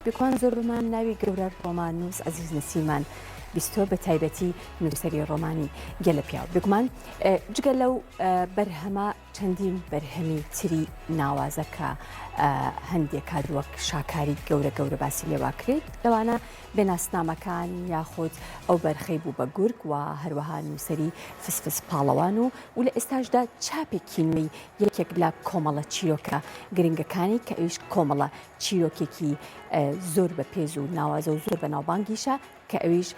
بێگومان زۆربەمان ناوی گەورە ڕۆماننووس عەزیز نەسیمان بیستووە بە تایبەتی نووسەری ڕۆمانی گەلە پیاو. بێگومان جگە لەو بەرهەمە چەندین بەرهەمی تری ناوازە کە هەندێک کات وەک شاکاری گەورە گەورە باسی لێواکرێت لەوانە بێناسنامەکان یاخود ئەو بەرخەی بوو بە گورگ و هەروەها نووسەری فسفس پاڵەوان و و لە ئێستاشدا چاپێکی نوێی یەکێک لە کۆمەڵە چیرۆکە گرنگەکانی کە ئەویش کۆمەڵە چیرۆکێکی زۆر بەپێز و ناوازە و زۆر بەناوبانگیشە کە ئەویش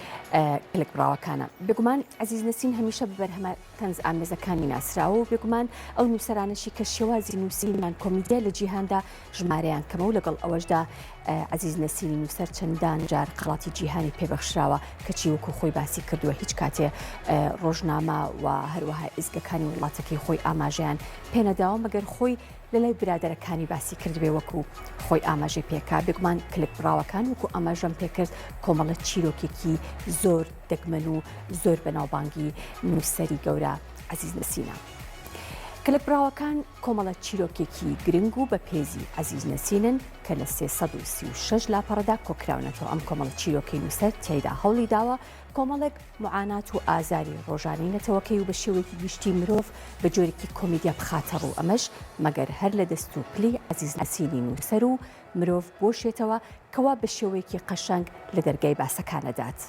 کلک بڕاوەکانە. بێگومان عەزیز نەسین هەمیشە بە بەرهەمە تەنز ئامێزەکانی ناسراوە و بێگومان ئەو نووسەرانەشی کە شێوازی نووسینیان کۆمیدیە لە جیهاندا ژمارەیان کەمە و لەگەڵ ئەوەشدا عەزیز نەسینی نووسەر چەندان جار خەڵاتی جیهانی پێبەخشراوە کەچی وەکو خۆی باسی کردووە هیچ کاتێ ڕۆژنامە و هەروەها ئیزگەکانی وڵاتەکەی خۆی ئاماژەیان پێنەداوە مەگەر خۆی لەلای برادەرەکانی باسی کردبێ وەکو خۆی ئاماژەی پێکا، بێگومان کلک بڕاوەکان وەکو ئاماژەم پێکرد کۆمەڵە چیرۆکێکی زۆر دەگمەن و زۆر بەناوبانگی نووسەری گەورە عەزیز نەسینە. کلک بڕاوەکان کۆمەڵە چیرۆکێکی گرنگ و بەپێزی عەزیز نەسینن کە لە 336 لاپەڕەدا کۆکراونەتەوە ئەم کۆمەڵە چیرۆکەی نووسەر تیایدا هەوڵی داوە کۆمەڵێک موعانات و ئازاری ڕۆژانەی نەتەوەکەی و بە شێوەیەکی گشتی مرۆڤ بە جۆرێکی کۆمیدیا بخاتە ڕوو ئەمەش مەگەر هەر لە دەست و پلی عەزیز نەسینی نووسەر و مرۆڤ بوەشێتەوە کەوا بە شێوەیەکی قەشەنگ لە دەرگای باسەکان ئەدات.